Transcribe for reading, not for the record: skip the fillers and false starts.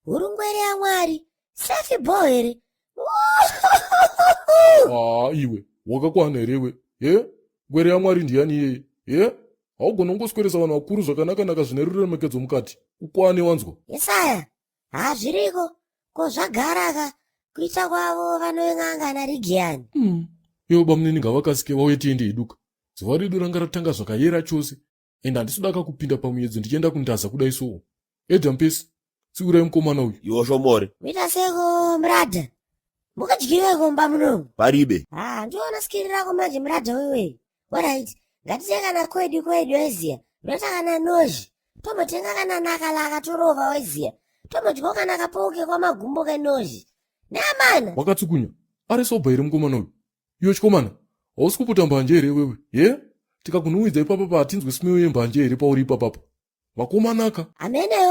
Hurungwere yaMwari. Safi bho here? Haa iwe, wakakwana here iwe? Ye? Ngwere yaMwari ndiyani iyeye? Ye? Haugona kungosweresa vanhu vakuru zvakanaka-naka zvine ruremekedzo mukati. Ukwane wanzwa. Yesaya, hazviriko. Ko zvagara ka kuita kwavo vanoen'anga naRigiyani. Ivo bamunini ngavakasike vauye tiende heduka. Zuva redu ranga ratanga zvakayera chose and handisi kuda kakupinda pamuyedzo ndichienda kundaza kudai soo. Edha Mpesi, tsiurai mukomana uyu. Iwo shomore. Kuita seko muradha. Mukadyiwe kumba munomu. Paribe. Ha, ndiona skiri rako manje muradha wewe. Alright, ngatite kana kwedu kwedu weziya. Ndoita kana nozhi. Tombotenga kana nakalaka torova weziya. Tombodyawo kana kapoke kwamagumbo kenozhi. Neamana. Wakatsukunya. Ari sober here mukomana uyu? Iwe chikomana, hausi kuputa mbanje here iwewe? Ye? Tikakunhuwidza ipapa pa hatinzwi smell yembanje here pauri ipapapa? Vakomanaka. Ameneyo.